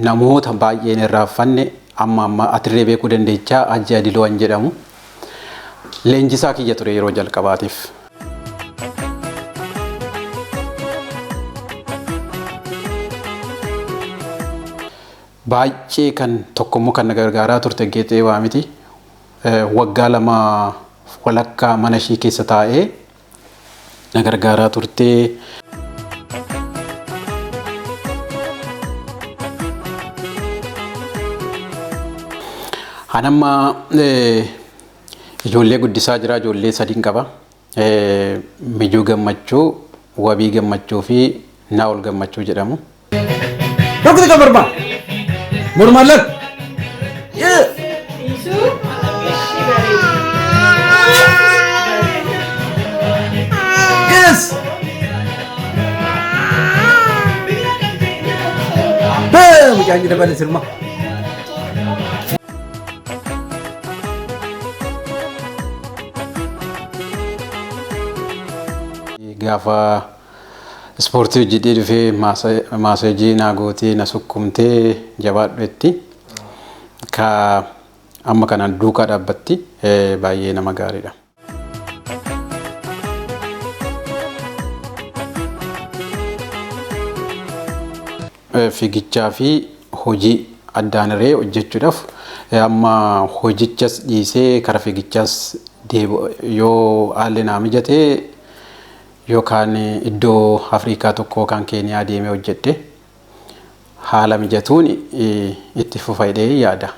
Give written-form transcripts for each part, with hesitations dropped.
Namoota baay'een irraanfanne amma amma atirree beekuu dandeechaa Hajji Adiloon jedhamu. Leenjisaa kiyya ture yeroo jalqabaatiif. Baay'ee kan tokkommoo kan na gargaaraa turte Geexee Waamiti. Waggaa 2 walakkaa mana ishii keessa taa'ee na gargaaraa turte. An amma ijoollee guddisaa jira, ijoollee sadiin qaba. Mijuu Gammachuu, Wabii Gammachuu fi Naa'ol Gammachuu jedhamu. Rukuti kan mormaa. Mormaan lal. Yes. Bee mucaan jira bane sirma. Gaafa ispoortii hojjedhee dhufee maaseejii naa gootee na sukkumtee jabaadhu jetti. Ka amma kanaan duukaa dhaabbatti baay'ee nama gaariidha. Fiigichaa fi hojii addaan hiree hojjechuudhaaf amma hojichas dhiisee kara fiigichaas yoo haalli naa mijate yookaan iddoo Afrikaa tokko yookaan Keeniyaa deemee hojjedhe haala mijatuun itti fufa jedhee yaada.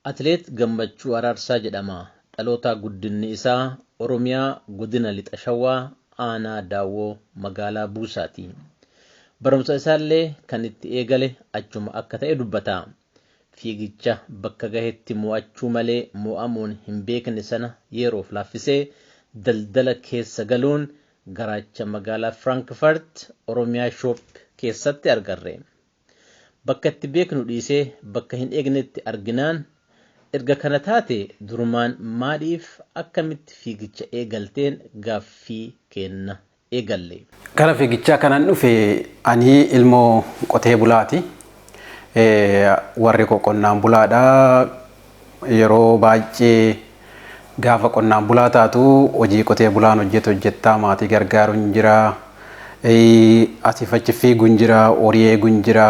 Atileet Gammachuu Araarsaa jedhama. Dhalootaa guddinni isaa Oromiyaa Godina Lixa Shawaa Aanaa Daawwoo Magaalaa Buusaati. Barumsa isaallee kan itti eegale achuma akka ta'e dubbata. Fiigicha bakka gahetti mo'achuu malee mo'amuun hin beekne sana yeroof laaffisee daldala keessa galuun garaacha magaalaa Frankfurt Oromiyaa Shop keessatti argarre. Bakka itti beeknu dhiisee bakka hin eegnetti arginaan erga kana taate durumaan maaliif akkamitti fiigicha eegalteen gaaffii keenna eegalle. Gara fiigichaa kanan dhufe ani ilmoo qotee bulaati. Warri koo qonnaan bulaadha. Yeroo baay'ee gaafa qonnaan bulaa taatu hojii qotee bulaan hojjetu hojjettaa, maatii gargaaruun jira. Asiif achi fiiguun jira, horii eeguun jira.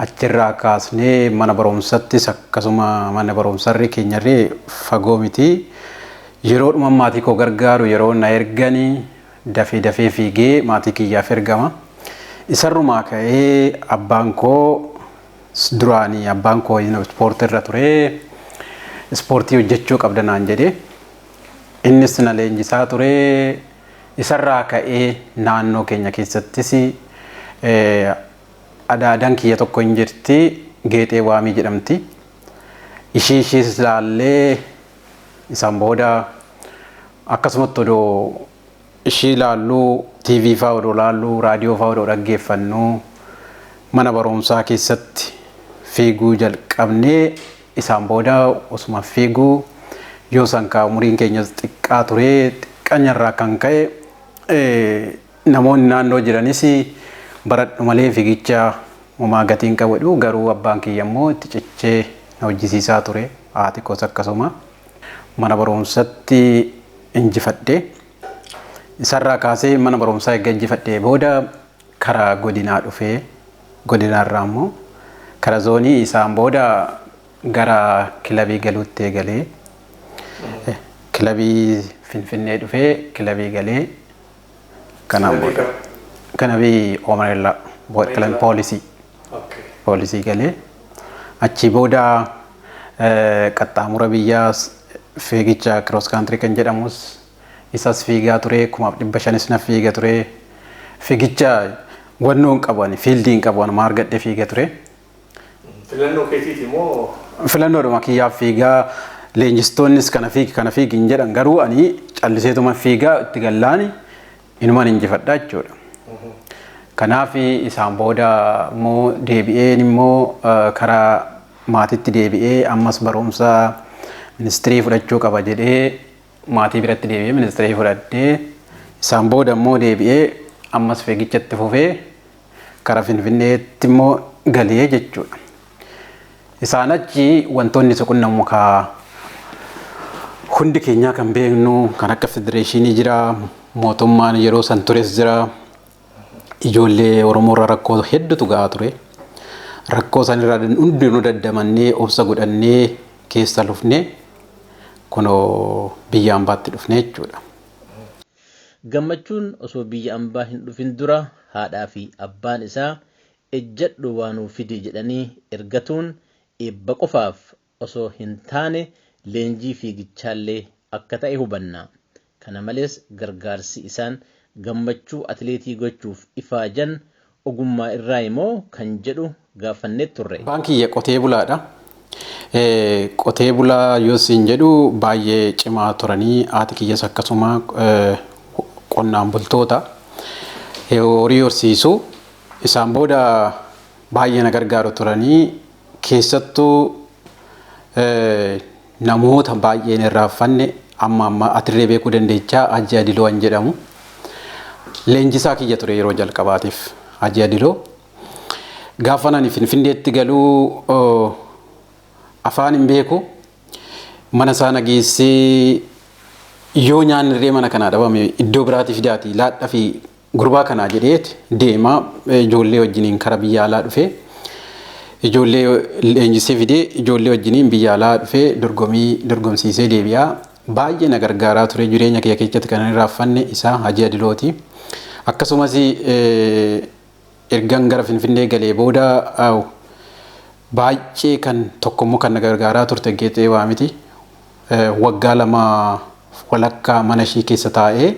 Achirraa kaasnee mana barumsattis akkasuma mana barumsarri keenyarree fagoo miti. Yeroodhuma maatii koo gargaaru yeroo na erganii dafee dafee fiigee maatii kiyyaaf ergama. Isarrumaa ka'ee abbaan koo duraanii abbaan koo ispoortii irra ture. Ispoortii hojjechuu qabda naan jedhe. Innis na leenjisaa ture. Isarraa ka'ee naannoo keenya keessattis adaadaan kiyya tokko hin jirti. Geexee Waamii jedhamti. Ishii ishiis ilaallee isaan booda akkasumatti odoo ishii ilaalluu TV fa'aa odoo ilaalluu raadiyoo fa'aa odoo dhaggeeffannu mana barumsaa keessatti fiiguu jalqabnee isaan booda osuma fiiguu yoo san kaa umuriin keenya xiqqaa ture xiqqanyarraa kan ka'e namoonni naannoo jiranis baradhu malee fiigicha homaa gatiin qabu jedhu garuu abbaan kiyya immoo itti cichee na hojjisiisaa ture haati koos akkasuma mana barumsatti injifadhe. Isarraa kaasee mana barumsaa erga injifadhee booda karaa godinaa dhufee godinaarraa immoo karaa zoonii isaan booda gara kilabii galuutti eegalee kilabii Finfinnee dhufee kilabii galee kanaan booda kilabii Oomareellaa kilabii poolisii galee achii booda qaxxaamura biyyaa fiigicha cross country kan jedhamus isas fiigaa ture 1500 na fiiga ture fiigicha wannoo hin qabu ani fiildii hin qabu anuma argadhe fiiga ture. Filannoo keetiiti moo? Filannoodhuma kiyyaaf fiigaa leenjistoonnis kana fiigi kana fiigi hin jedhan garuu ani calliseetuma fiigaa itti gallaani inuman injifadha jechuudha. Kanaaf isaan booda immoo deebi'een immoo karaa maatiitti deebi'ee ammas barumsa Ministirii fudhachuu qaba jedhee maatii biratti deebi'ee ministirii fudhadhee isaan booda immoo deebi'ee ammas fiigichatti fufee kara Finfinneetti immoo galee jechuudha. Isaan achi wantoonni si qunnamu kaa hundi keenyaa kan beeknu kan akka federeeshinii jira, mootummaan yeroo san tures jira, ijoollee Oromoo irra rakkoo hedduutu gahaa ture. Rakkoo san irraa hundinuu daddamannee obsa godhannee keessa lufnee kunoo biyya ambaatti dhufne jechuudha. Gammachuun osoo biyya ambaa hin dhufin dura haadhaa fi abbaan isaa ejjadhu waa nuuf fidi jedhanii ergatuun eebba qofaaf osoo hin taane leenjii fiigichaallee akka ta'e hubanna. Kana malees gargaarsi isaan Gammachuu atileetii gochuuf ifaajan ogummaa irraayi moo kan jedhu gaafannee turre. Abbaan kiyya qotee bulaadha. Qotee bulaa yoo siin jedhu baay'ee cimaa turanii, haati kiyyas akkasuma qonnaan bultoota, horii horsiisu. Isaan booda baay'ee na gargaaru turanii, keessattuu namoota baay'een irraanfanne amma amma atirree beekuu dandeechaa Hajji Adiloo an jedhamu. Leenjisaa kiyya ture yeroo jalqabaatiif Hajji Adiloo. Gaafa ani Finfinneetti galuu afaan hin beeku, mana isaa na geessee yoo nyaanni illee mana kanaa dhabame iddoo biraatii fidaati laadha fi gurbaa kanaa jedheet deema ijoollee wajjiniin kara biyya alaa dhufee ijoollee leenjisee fidee ijoollee wajjiniin biyya alaa dhufee dorgomii dorgomsiisee deebi'aa. Baay'ee na gargaaraa ture, jireenya kiyya keessatti kan hin irraanfanne isaa Hajii Adilooti. Akkasumas ergan gara Finfinnee galee booda baay'ee kan tokkommoo kan na gargaaraa turte Geexee Waamiti. Waggaa 2 walakkaa mana ishii keessa taa'ee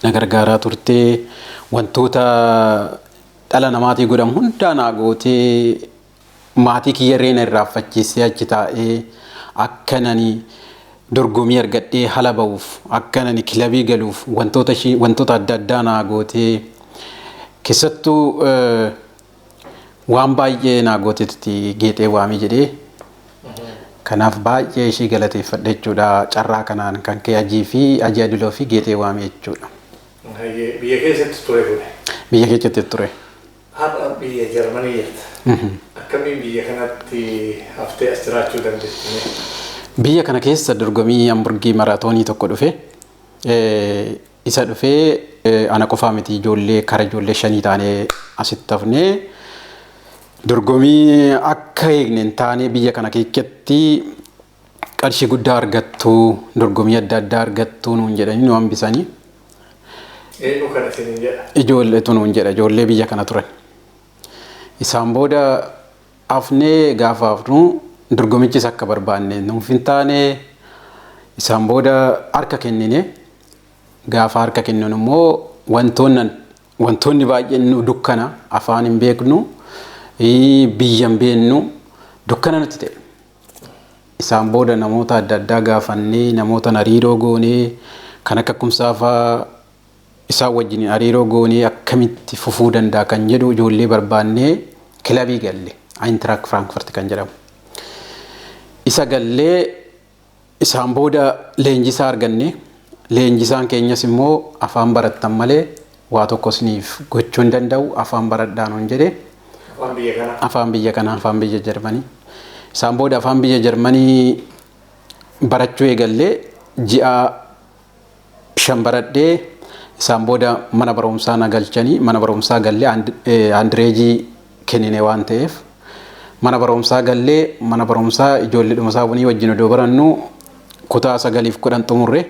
na gargaaraa turte, wantoota dhala namaatii godhamu hundaa naa gootee, maatii kiyyarree na irraanfachiisee achi taa'ee akka nani dorgomii argadhee hala ba'uuf, akka nani kilabii galuuf wantoota ishii wantoota adda addaa naa gootee, keessattuu waan baay'ee naa gooteetti Geexee Waamii jedhee. Kanaaf baay'ee ishii galateeffadha jechuudha, carraa kanaan kan kee Hajii fi Hajii Adiloo fi Geexee Waamii jechuudha. Biyya keessatti ture kuni? Biyya keessatti ture. Har'a biyya Jarmanii jirta. Akkamiin biyya kanatti haftee as jiraachuu dandeesse? Biyya kana keessa dorgommii Hamburgii maraatoonii tokko dhufe. Isa dhufee ana qofaa miti, ijoollee kara ijoollee 5 taanee asitti hafnee dorgommii akka eegne hin taane. Biyya kana keessatti qarshii guddaa argattu, dorgommii adda addaa argattu nuun jedhanii nu hambisanii. Eenyu kana isiniin jedha? Ijoolleetu nuun jedha, ijoollee biyya kana turan. Isaan booda hafnee, gaafa hafnu dorgomichis akka barbaanne nuuf hin taane. Isaan booda harka kennine. Gaafa harka kenninu immoo wantoonni baay'een nu dukkana, afaan hin beeknu, biyya hin beeknu, dukkana nutti ta'e. Isaan booda namoota adda addaa gaafannee, namoota hariiroo goonee, kan akka Kumsaafaa isaan wajjin hariiroo goonee akkamitti fufuu danda'a kan jedhu ijoollee barbaannee kilabii galle, Eintracht Frankfurt kan jedhamu. Isa gallee isaan booda leenjisaa arganne. Leenjisaan keenyas immoo afaan barattan malee waa tokko isiniif gochuu hin danda'u, afaan baradhaa nuun jedhe. Afaan biyya kanaa. Afaan biyya kanaa, afaan biyya Jarmanii. Isaan booda afaan biyya Jarmanii barachuu eegallee, ji'a 5 baradhee isaan booda mana barumsaa na galchanii, mana barumsaa gallee underage kennine waan ta'eef mana barumsaa gallee, mana barumsaa ijoollee dhuma isaa wajjin odoo barannu kutaa 9f 10 xumurre.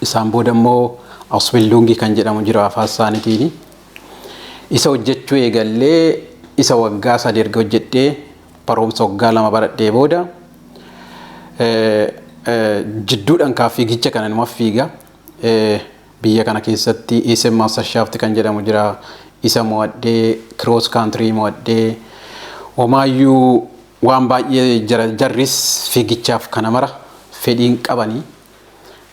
Isaan booda immoo Ausbildung kan jedhamu jira afaan isaaniitiin. Isa hojjechuu eegallee, isa waggaa 3 erga hojjedhee barumsa waggaa 2 baradhee booda jidduudhaan kaa fiigicha kana numa fiiga. Biyya kana keessatti ESM Meisterschaft kan jedhamu jira. Isa mo'adhee, cross country mo'adhee, homaayyuu waan baay'ee jarris fiigichaaf kana mara fedhiin qabanii.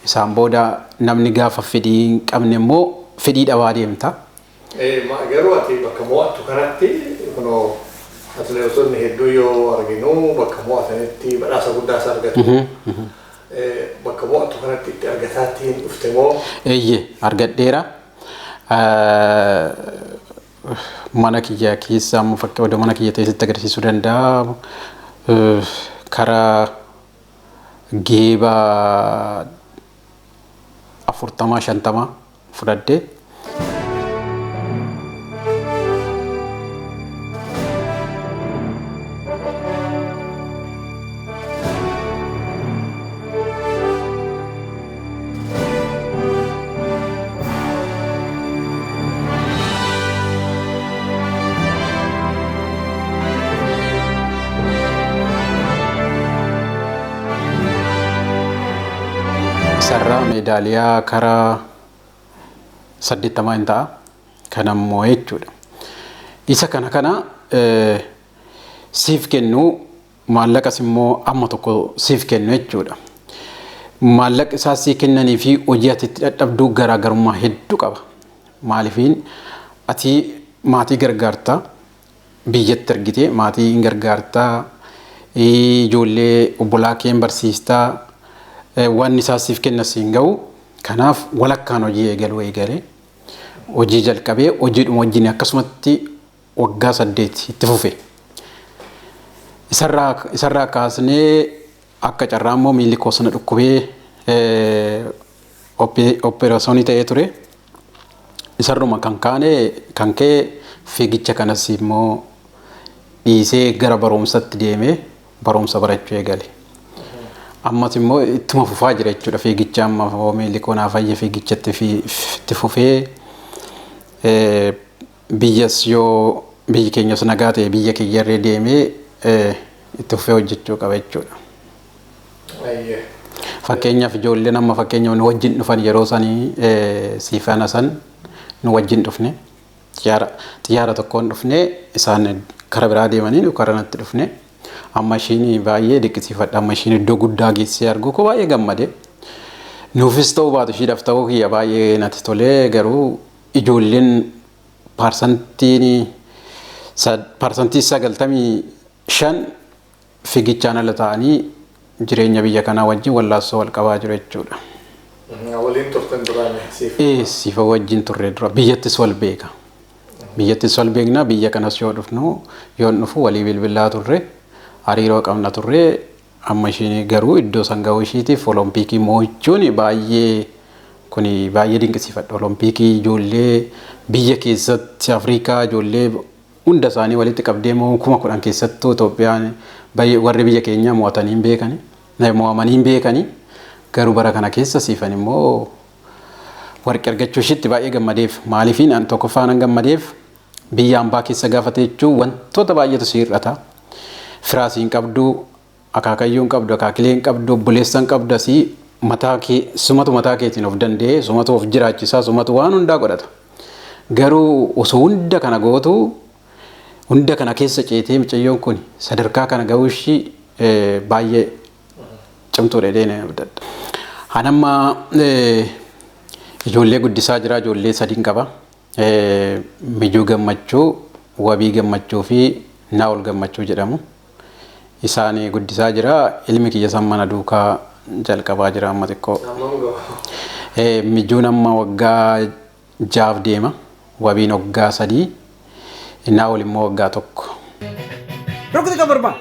Isaan booda namni gaafa fedhii hin qabne immoo fedhii dhabaa deemta. Garuu ati bakka mo'attu kanatti kunoo Atileetonni hedduu yoo arginu bakka mo'atanitti badhaasa guddaa isa argatu. Bakka mo'atu kanatti itti argataatiin dhufte moo? Eeyyee, argadheera. Mana kiyya keessa amma fakkii odoo mana kiyya teessatti agarsiisuu danda'a. Karaa geeba 40 50 fudhadhee. Isarraa meedaaliyaa karaa 80 hin ta'a. Kan ammoo jechuudha. Isa kana siif kennu, maallaqas immoo amma tokko siif kennu jechuudha. Maallaqa isaa sii kennanii fi hojii ati itti dadhabduu garaagarummaa hedduu qaba. Maaliifiin ati maatii gargaartaa, biyyatti argitee maatii hin gargaartaa, ijoollee obbolaa kee hin barsiistaa, waan isaa siif kenna siin ga'u. Kanaaf walakkaan hojii eegaluu eegalee hojii jalqabee hojiidhuma wajjin akkasumatti waggaa 8 itti fufe. Isarraa kaasnee akka carraa immoo miilli koo sana dhukkubee opereesyoonii ta'ee ture. Isarruma kan kaane kan ka'e fiigicha kanas immoo dhiisee gara barumsatti deemee barumsa barachuu eegale. Ammas immoo ittuma fufaa jira jechuudha fiigicha. Amma miilli koo naa fayye fiigichatti itti fufee, biyyas yoo biyyi keenyas nagaa ta'e biyya kiyyarree deemee itti fufee hojjechuu qaba jechuudha. Fakkeenyaaf ijoolleen amma fakkeenyaaf nu wajjin dhufan yeroo sanii siifana san nu wajjin dhufne, xiyyaara tokkoon dhufne, isaan kara biraa deemanii nu kara natti dhufne. Amma ishiin baay'ee dinqisiifadha. Amma ishiin iddoo guddaa geessee arguu koo baay'ee gammade. Nuufis ta'uu baatu ishiidhaaf ta'uu kiyya baay'ee natti tolee, garuu ijoolleen 95% fiigichaan ala ta'anii jireenya biyya kanaa wajjin wallaassoo wal qabaa jiru jechuudha. Waliin turtan duraan siif? Ee, siifa wajjin turre dura, biyyattis wal beeka. Biyyattis wal beekna, biyya kanas yoo dhufnu, yoon dhufu walii bilbilaa turre, hariiroo qabna turre. Amma ishiin garuu iddoo san gahuu ishiitiif, olompikii mo'achuun baay'ee kuni baay'ee dinqisiifadha. Olompikii ijoollee biyya keessatti Afrikaa ijoollee hunda isaanii walitti qabdee moo 10,000 keessattuu Itoophiyaan warri biyya keenyaa mo'atanii hin beekani. Mo'amanii hin beekani. Garuu bara kana keessa siifan immoo warqee argachuu ishiitti baay'ee gammadeef. Maaliifiin an tokkoffaa nan gammadeef, biyya hambaa keessa gaafate jechuun wantoota baay'eetu si hir'ata. Firaasii hin qabdu, akaakayyuu hin qabdu, akaakilee hin qabdu, obboleessa hin qabdu, asii mataa kee sumatu mataa keetiin of danda'ee, sumatu of jiraachisaa, sumatu waan hundaa godhata. Garuu osoo hunda kana gootu, hunda kana keessa ceetee mucayyoon kun sadarkaa kana gahuu ishii baay'ee cimtuudha jedhee na abdadha. An amma ijoollee guddisaa jira, ijoollee sadiin qaba. Mijuu Gammachuu, Wabii Gammachuu fi Naa'ol Gammachuu jedhamu. Isaan guddisaa jira. Ilmi kiyya san mana duukaa jalqabaa jira amma xiqqoo. Mijuun amma waggaa 6f deema. Wabiin waggaa 3. Naa'ol immoo waggaa 1. Rukuti kan mormaa.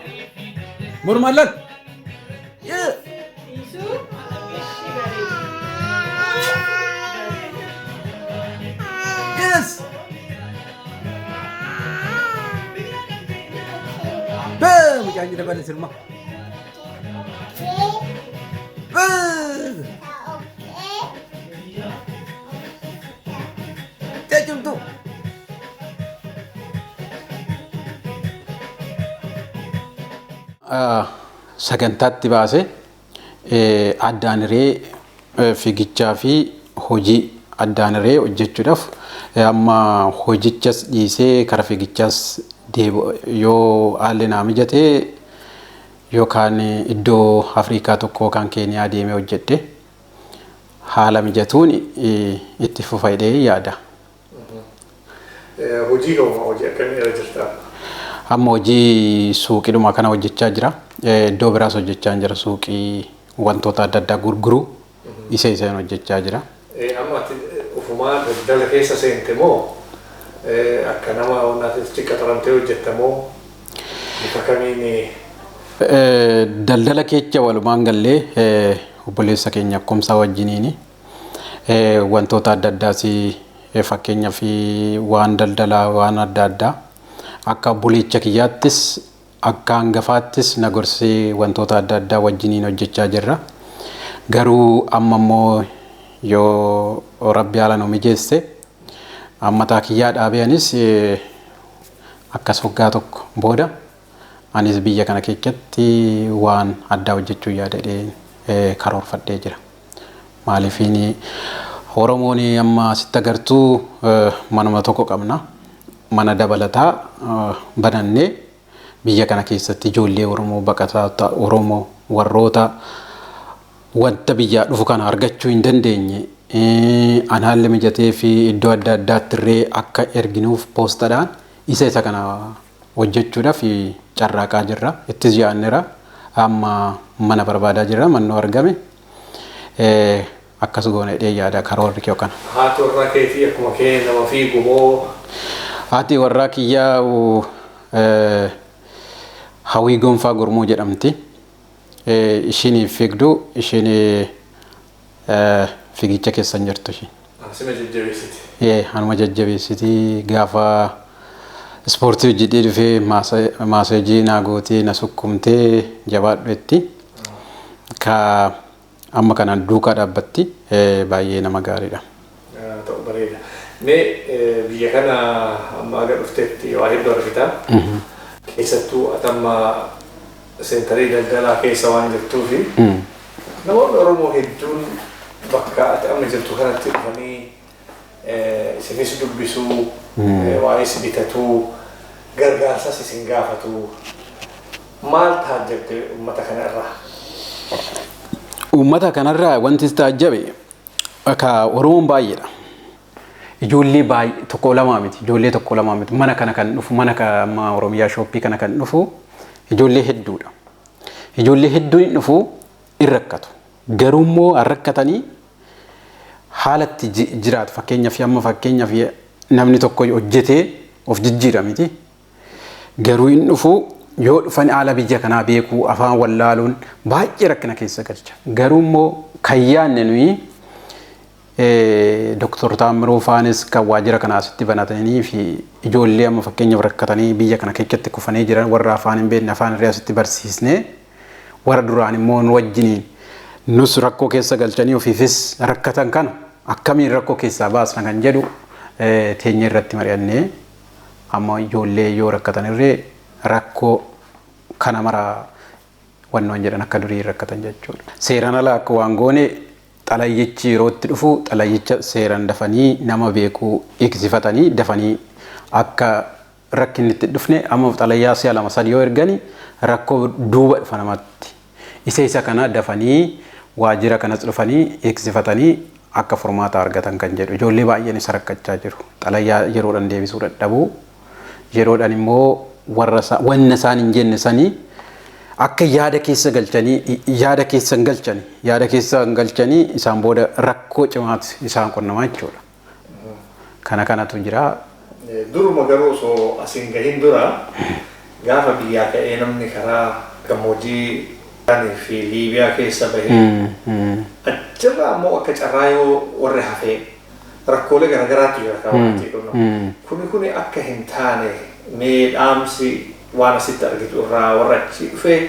Mormaan lal. Yes. Bee mucaan jira bane sirma. Bee. Cecimtu. Sagantaatti baase addaan hiree fiigichaa fi hojii addaan hiree hojjechuudhaaf, amma hojichas dhiisee kara fiigichaas deebi'u yoo haalli naa mijate, yookaan iddoo Afrikaa tokko yookaan Keeniyaa deemee hojjedhe haala mijatuun itti fufa jedhee yaada. Hojii hoo, hojii akkamii irra jirta? Amma hojii suuqiidhuma kana hojjechaa jira. Iddoo biraas hojjechaa jira, suuqii wantoota adda addaa gurguru isa isaan hojjechaa jira. Amma ati ofumaa daldala keessa seente moo akka nama onnaatitti qaxaramtee hojjetta moo bifa kamiin? Daldala keessa walumaan gallee obboleessa keenya Kumsaa wajjiniini wantoota adda addaas, fakkeenyaaf waan daldalaa waan adda addaa, akka obboleecha kiyyaattis akka hangafaattis na gorsee wantoota adda addaa wajjiniin hojjechaa jirra. Garuu amma immoo yoo Rabbi haala nu mijeesse, mataa kiyyaa dhaabee anis akkas waggaa tokko booda anis biyya kana keessatti waan addaa hojjechuu yaadadhee karoorfadhee jira. Maaliifiin Oromoon amma asitti agartuu manuma tokko qabna. Mana dabalataa banannee biyya kana keessatti ijoollee Oromoo, baqataa Oromoo, warroota wanta biyyaa dhufu kana argachuu hin dandeenye, an haalli mijatee fi iddoo adda addaatti illee akka erginuuf poostadhaan isa kana hojjechuudhaaf carraaqaa jirra. Ittis yaadneera. Amma mana barbaadaa jirra. Mannoo argame. Akkas goona jedhee yaada, karoorri kee kana. Haati warraa keetii akkuma kee nama fiigu moo? Haati warraa kiyyaa Hawwii Gonfaa Gurmuu jedhamti. Ishiin fiigdu, ishiin fiigicha keessa hin jirtu ishiin. Sima jajjabeessiti. Anuma jajjabeessiti. Gaafa ispoortii hojjedhee dhufee maaseejii naa gootee na sukkumtee jabaadhu jetti. Ka amma kana duukaa dhaabbatti, baay'ee nama gaariidha. Ta'u bareeda. Mee biyya kana amma aga dhufteetti waa hedduu argita. Keessattuu ati amma seentarii daldalaa keessa waan jirtuufi namoonni Oromoo hedduun bakka ati amma jirtu kanatti dhufanii isinis dubbisuu, waa'ee bitatuu, gargaarsas isin gaafatu. Maal taajjabde uummata kanarraa? Uummata kanarraa wanti taajjabe akka Oromoon baay'eedha. Ijoollee baay'ee, tokko lamaa miti, ijoollee tokko lamaa miti. Mana kana kan dhufu, mana amma Oromiyaa shooppii kana kan dhufu ijoollee hedduudha. Ijoollee hedduun hin dhufu, hin rakkatu. Garuu immoo rakkatanii haalatti jiraatu. Fakkeenyaaf amma, fakkeenyaaf namni tokko hojjetee of jijjiira miti. Garuu hin dhufu, yoo dhufan haala biyya kanaa beekuu, afaan wallaaluun baay'ee rakkina keessa galcha. Garuu immoo kan yaadne nuyi Dooktor Taammiruu faanis kan waajjira kana asitti banatanii fi ijoollee amma fakkeenyaaf rakkatanii biyya kana keessatti kufanii jiran, warra afaan hin beekne afaan irraa asitti barsiisnee, warra duraan immoo nu wajjiniin nus rakkoo keessa galchanii ofiifis rakkatan kana akkamiin rakkoo keessaa baasna kan jedhu teenya irratti mari'annee, amma ijoollee yoo rakkatan irree rakkoo kana mara wannoon jedhan akka durii rakkatan jechuudha. Seeraan ala akka waan goone xalayyichi yeroo itti dhufu xalayyicha seeraan dafanii nama beekuu eegsifatanii dafanii akka rakkinni itti dhufne. Amma xalayyaa si'a lama sadi yoo ergani rakkoo duuba dhufa namatti. Isa kana dafanii waajjira kanas dhufanii eegsifatanii akka furmaata argatan kan jedhu. Ijoollee baay'een isa rakkachaa jiru. Xalayyaa yeroodhaan deebisuu dadhabuu, yeroodhaan immoo warra wanna isaan hin jenne sanii akka yaada keessa galchanii, yaada keessa hin galchanii isaan booda rakkoo cimaatu isaan qunnamaa jechuudha. Kana kanatu jira. Duruma garuu osoo asiin gahin dura gaafa biyyaa ka'ee namni karaa gammoojjii fi Liibiyaa keessa bahee, achirraa ammoo akka carraa yoo warri hafee rakkoolee garaagaraatu jira kaawwatii qunnamu. Kuni akka hin taane mee dhaamsi waan asitti argitu irraa warra achii dhufee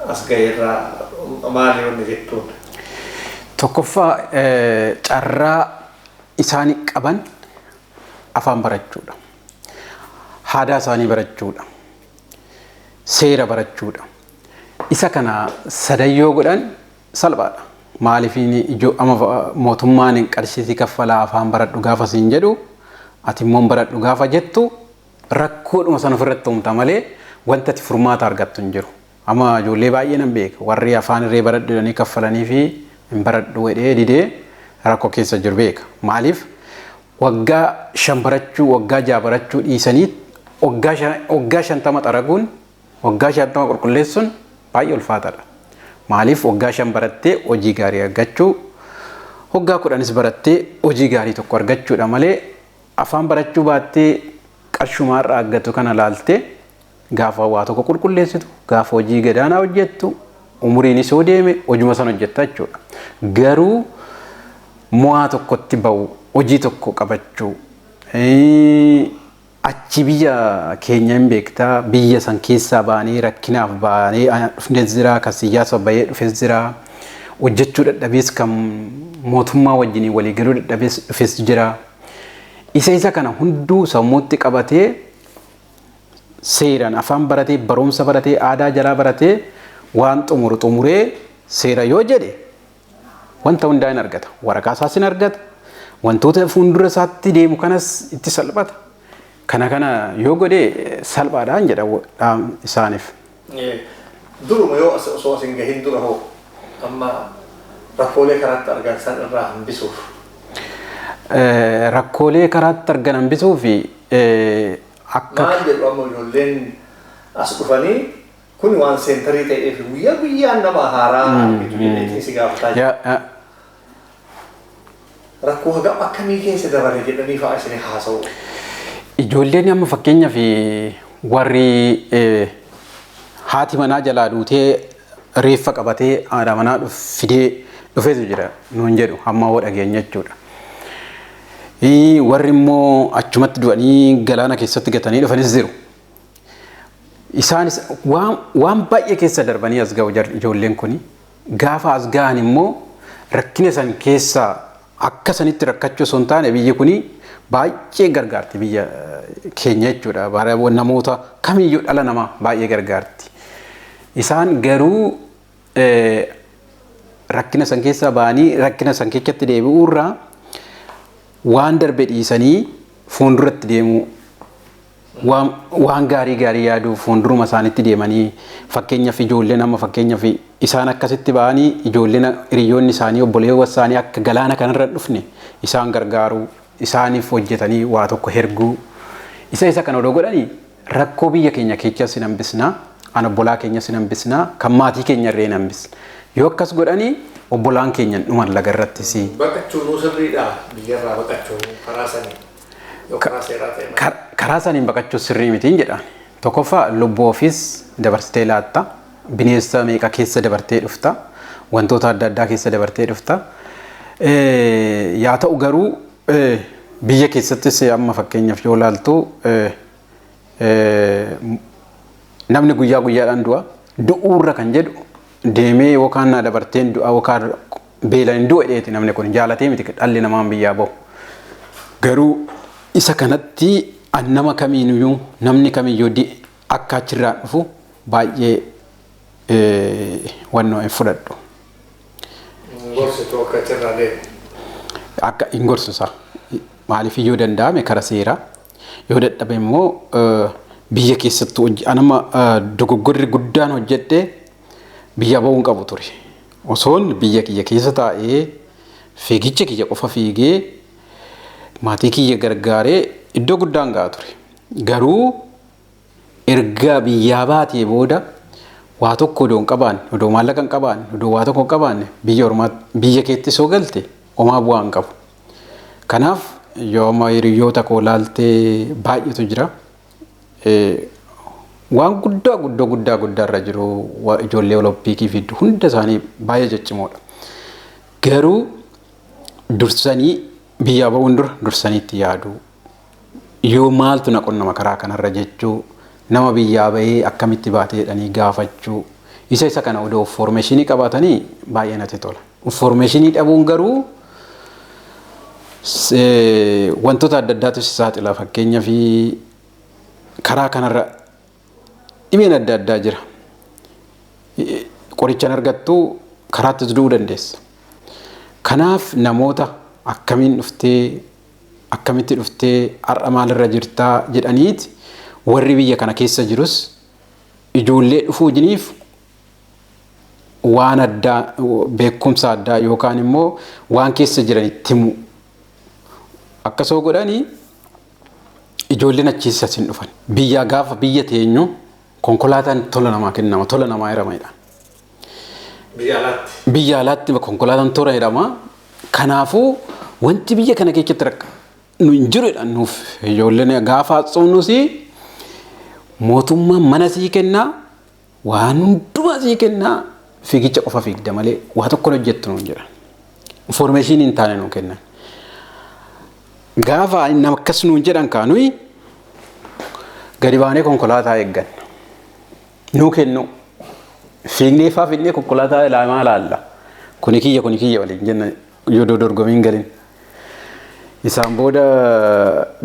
as gahe irraa maali wanni jettuun? Tokkoffaa, carraa isaan qaban afaan barachuudha. Aadaa isaanii barachuudha. Seera barachuudha. Isa kana sadayyoo godhan salphaadha. Maaliif ijoo amma mootummaan qarshiitii kaffalaa afaan baradhu gaafa siin jedhu, ati immoo baradhu gaafa jettu, rakkoodhuma sana ofirratti uumta malee wanta ati furmaata argattu hin jiru. Amma ijoollee baay'ee nan beeka, warri afaan irree baradhu jedhanii kaffalanii fi hin baradhu jedhee didee rakkoo keessa jiru beeka. Maaliif waggaa 5 barachuu, waggaa 6 barachuu dhiisanii Waggaa 50 xaraguun, waggaa 50 qulqulleessuun baay'ee ulfaataadha. Maaliif waggaa 5 barattee hojii gaarii argachuu, waggaa 10s barattee hojii gaarii tokko argachuudha malee afaan barachuu baattee qarshumaa irraa argatu kana laaltee gaafa waa tokko qulqulleessitu, gaafa hojii gadaanaa hojjettu, umuriinis yoo deeme hojuma sana hojjetta jechuudha. Garuu mo'aa tokkotti ba'u, hojii tokko qabachuu, achi biyya keenya hin beektaa, biyya san keessaa ba'anii rakkinaaf ba'anii dhufnes jira, kan siyaasa bahee dhufes jira, hojjechuu dadhabees kan mootummaa wajjin walii galuu dadhabees dhufes jira. Isa kana hunduu sammuutti qabatee seeraan afaan baratee, barumsa baratee, aadaa jalaa baratee waan xumuru xumuree seera yoo jedhe wanta hundaa hin argata. Waraqaa isaas hin argata. Wantoota fuuldura isaatti deemu kanas itti salphata. Kana yoo godhe salphaadhaan jedha isaaniif. Duruma yoo osoo as hin gahin dura hoo amma rakkoolee karaatti argan san irraa hambisuuf. Rakkoolee karaatti argan hambisuuf akka. Maal jedhu amma ijoolleen as dhufanii kun waan seentarii ta'eef guyyaa guyyaan nama haaraa argitu jedheetiin si gaafataa jira. Rakkoo hagam akkamii keessa dabale jedhanii fa'aa isin haasa'u. Ijoolleen amma fakkeenyaaf warri haati manaa jalaa duutee reeffa qabatee haadha manaa fidee dhufeetu jira nuun jedhu hamma hoo dhageenya jechuudha. Warri immoo achumatti du'anii galaana keessatti gatanii dhufanis jiru. Isaanis waan baay'ee keessa darbanii as ga'u ijoolleen kuni. Gaafa as ga'an immoo rakkina san keessaa akka sanitti rakkachuu osoo hin taane biyyi kuni baay'ee gargaarti biyya keenya jechuudha. Namoota kamiyyuu dhala namaa baay'ee gargaarti. Isaan garuu rakkina san keessaa ba'anii rakkina san keessatti deebi'uurraa waan darbe dhiisanii fuulduratti deemuu, waan gaarii gaarii yaaduu fuulduruma isaanitti deemanii fakkeenyaaf ijoolleen amma fakkeenyaaf isaan akkasitti ba'anii ijoolleen hiriyoonni isaanii obboleewwan isaanii akka galaana kanarra hin dhufne isaan gargaaruu, isaaniif hojjetanii waa tokko herguu, isa kana odoo godhanii rakkoo biyya keenya keessas hin hambisnaa, an obbolaa keenyas hin hambisnaa, kan maatii keenya illee hin hambisna. Yoo akkas godhanii obbolaan keenya dhuman laga irrattis. Baqachuun sirriidha, biyyarraa baqachuun karaa sanii. Yoo karaa seeraa ta'e malee. Karaa saniin baqachuun sirrii mitiin jedhaan. Tokkoffaa lubbuu ofiis dabarsitee laatta. Bineensa meeqa keessa dabartee dhufta. Wantoota adda addaa keessa dabartee dhufta. Yaa ta'u garuu biyya keessattis amma fakkeenyaaf yoo laaltu namni guyyaa guyyaadhaan du'a. Du'uurra kan jedhu deemee yookaan na dabarteen du'a yookaan beelaan hin du'e dheeti namni kun jaalatee miti dhalli namaa biyyaa bahu. Garuu isa kanatti nama kamiinuyyuu namni kamiyyuu akka achirraa dhufu baay'ee wannoo hin fudhadhu. Gorsituu akka achirraa deemu. Akka hin gorsu isaa. Maaliif yoo danda'ame kara seeraa yoo dadhabe immoo biyya keessattuu anama dogoggorri guddaan hojjedhee biyya ba'uu hin qabu ture. Osoon biyya kiyya keessa taa'ee fiigicha kiyya qofa fiigee maatii kiyya gargaaree iddoo guddaan ga'a ture. Garuu erga biyyaa baatee booda waa tokko odoo hin qabaanne, odoo maallaqa hin qabaanne, odoo waa tokko hin qabaanne biyya ormaa biyya keetti soo galte homaa bu'aa hin qabu. Kanaaf yoo amma hiriyoota koo laaltee baay'eetu jira. Waan guddaa guddaa guddaa guddaa irra jiru ijoollee olompikii fi hunda isaanii baay'ee ciccimoodha. Garuu dursanii biyyaa ba'uun dura dursanii itti yaaduu. Yoo maaltu na qunnama karaa kanarra jechuu, nama biyyaa bahee akkamitti baatee jedhanii gaafachuu. Isa kana odoo informationii qabaatanii baay'ee natti tola. Informationii dhabuun garuu wantoota adda addaatu si saaxila. Fakkeenyaaf karaa kanarra dhibeen adda addaa jira. Qorichaan argattu karaattis du'uu dandeessa. Kanaaf namoota akkamiin dhuftee akkamitti dhuftee har'a maalirra jirtaa jedhaniiti warri biyya kana keessa jirus ijoollee dhufuu jiniif waan addaa beekumsa addaa yookaan immoo waan keessa jiran itti himu. Akkasoo godhanii Ijoolleen achiis asiin dhufan. Biyyaa gaafa biyya teenyu konkolaataan tola namaa kennama, tola namaa hirama. Biyya alaatti. Biyya alaatti konkolaataan tola jedhama. Kanaafuu wanti biyya kana keessatti rakka nu hin jiru jedhan nuuf ijoolleen gaafa tsoomnus mootummaan mana sii kennaa, waan hundumaa sii kennaa, fiigicha qofa fiigda malee waa tokko hojjettu nuun jedhan. Information hin taane nuu kennan. Gaafa nama akkas nuun jedhan kaanuyi gadi baanee konkolaataa eegganna. Nuu kennu. Fiignee faa fiignee konkolaataa ilaamaa laalla. Kuni kiyya, kuni kiyya waliin jenna yoo dorgomiin galin. Isaan booda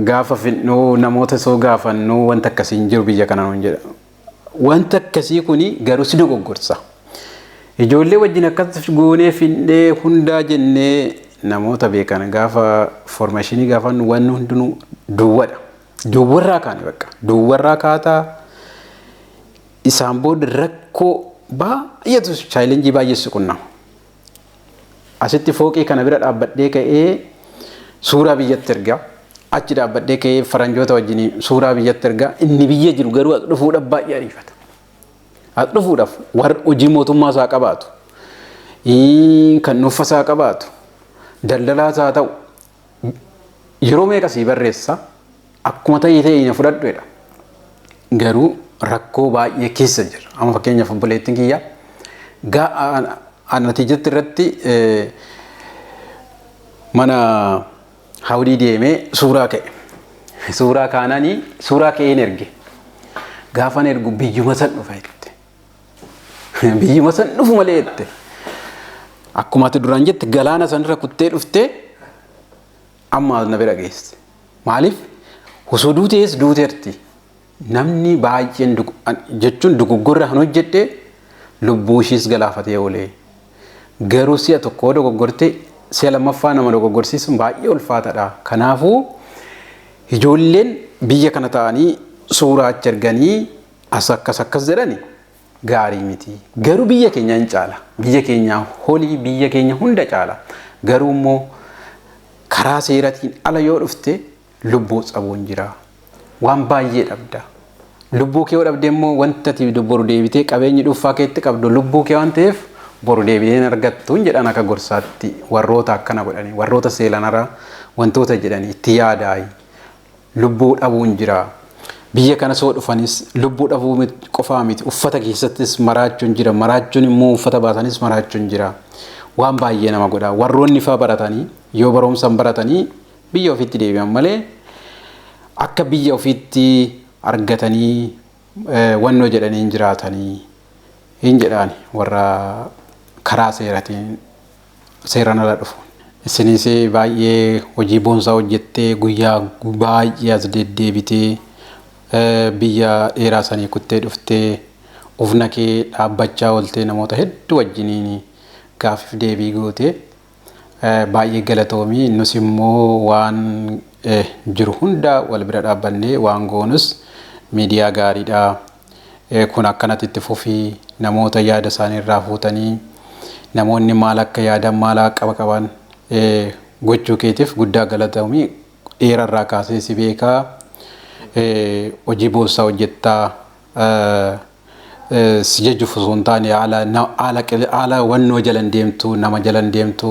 gaafa finnuu namoota soo gaafannuu wanta akkasii hin jiru biyya kana nuun jedha. Wanta akkasii kuni garuu si dogoggorsa. Ijoollee wajjin akkas goonee finnee hundaa jennee namoota beekan gaafa formashinii gaafannu wanni hundinuu duwwadha. Duwwarraa kaane bakka. Duwwarraa kaataa isaan booda rakkoo baay'eetu chaalenjii baay'eessu qunnama. Asitti fooqii kana bira dhaabbadhee ka'ee suuraa biyyatti ergaa. Achi dhaabbadhee ka'ee faranjoota wajjin suuraa biyyatti ergaa. Inni biyya jiru garuu as dhufuudhaaf baay'ee ariifata. As dhufuudhaaf warra hojii mootummaa isaa qabaatu, kan dhuunfaa isaa qabaatu, daldalaa isaa ta'u yeroo meeqa sii barreessa, akkuma ta'ee ta'e na fudhadhu jedha. Garuu rakkoo baay'ee keessa jira. Amma fakkeenyaaf obboleettiin kiyya natiijatti irratti mana hawdii deemee suuraa ka'e. Suuraa kaananii suuraa ka'een erge. Gaafan ergu biyyuma san dhufa jette. Biyyuma san dhufu malee jette. Akkuma ati duraan jette galaana sanirra kuttee dhuftee amma na bira geesse. Maaliif? Osoo duutees duuteerti. Namni baay'een jechuun dogoggorra kan hojjedhe lubbuu ishiis galaafatee oolee. Garuu si'a tokko dogoggorte si'a lammaffaa nama dogoggorsiisuun baay'ee ulfaataadha. Kanaafuu ijoolleen biyya kana ta'anii suuraa achi erganii as akkas akkas jedhani gaarii miti. Garuu biyya keenya hin caala. Biyya keenya holii biyya keenya hunda caala. Garuu immoo karaa seeratiin ala yoo dhufte lubbuu tsabuun jira. Waan baay'ee dhabda. Lubbuu kee yoo dhabde immoo wanta ati boru deebitee qabeenyi dhuunfaa keetti qabdu lubbuu kee waan ta'eef boru deebitee hin argattu jedhan akka gorsaatti warroota akkana godhanii warroota seelanara wantoota jedhanii itti yaadaayi. Lubbuu dhabuun jira. Biyya kana soo dhufanis lubbuu dhabuu qofaa miti, uffata keessattis maraachuun jira. Maraachuun immoo uffata baasanis maraachuun jira. Waan baay'ee nama godha. Warroonni faa baratanii yoo barumsaan baratanii biyya ofiitti deebi'an malee akka biyya ofiitti argatanii wannoo jedhanii hin jiraatanii hin jedhaani warra karaa seeratiin seeraan ala dhufu. Isinis baay'ee hojii boonsaa hojjettee guyyaa baay'ee as deddeebitee biyya dheeraa sanii kuttee dhuftee ufna kee dhaabbachaa ooltee namoota hedduu wajjiniin gaafiif deebii gootee baay'ee galatoomii. Nus immoo waan jiru hunda wal bira dhaabbannee waan goonus miidiyaa gaariidha. Kun akkanatti itti fufii, namoota yaada isaanii irraa fuutanii namoonni maal akka yaadan maal akka qaba qaban gochuu keetiif guddaa galatoomii. Dheerarraa kaasee si beekaa, hojii boonsaa hojjettaa, si jechuuf osoo hin taane haala wannoo jalan deemtu, nama jalan deemtu,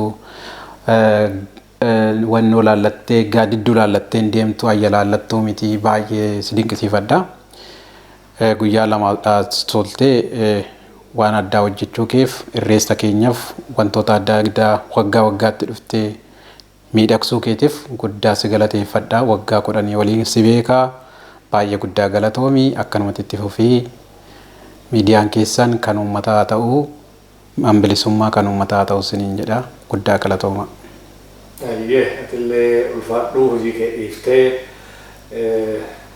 wannoo laallattee gaaddidduu laallattee hin deemtu, ayya laallattuu miti, baay'ee si dinqisiifadha. Guyyaa lama toltee waan addaa hojjechuu keef irreessa keenyaaf wantoota adda addaa waggaa waggaatti dhuftee miidhagsuu keetiif guddaa si galateeffadha. Waggaa 10 waliin si beekaa, baay'ee guddaa galatoomii, akkanumatti itti fufii. Miidiyaan keessan kan uummataa ta'uu, bilisummaa kan uummataa ta'uu siniin jedha, guddaa galatooma. Ayyee, atillee ulfaadhuu, hojii kee dhiiftee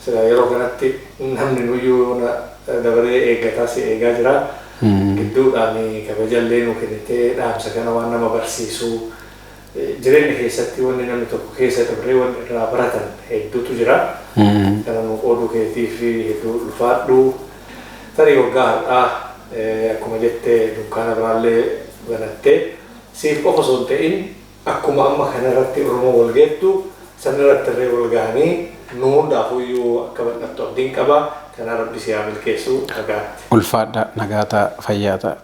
sila yeroo kanatti namni nuyyuu dabaree eeggataa si eegaa jira. Gidduudhaan kabajallee nu kennitee dhaamsa kana waan nama barsiisuu, jireenya keessatti wanni namni tokko keessa dabree wanni irraa baratan hedduutu jira. Kana nu qooduu keetiif hedduu ulfaadhuu. Tarii waggaa har'aa akkuma jettee dunkaana biraallee banattee siif qofa osoo hin ta'in akkuma amma kanarratti Oromoo wal geettu sanirratti illee wal gahanii Nu hundaafuyyuu akka bal'attu abdiin qaba. Kana Rabbi si haa milkeessu, nagaatti. Ulfaadha, nagaataa, fayyaataa.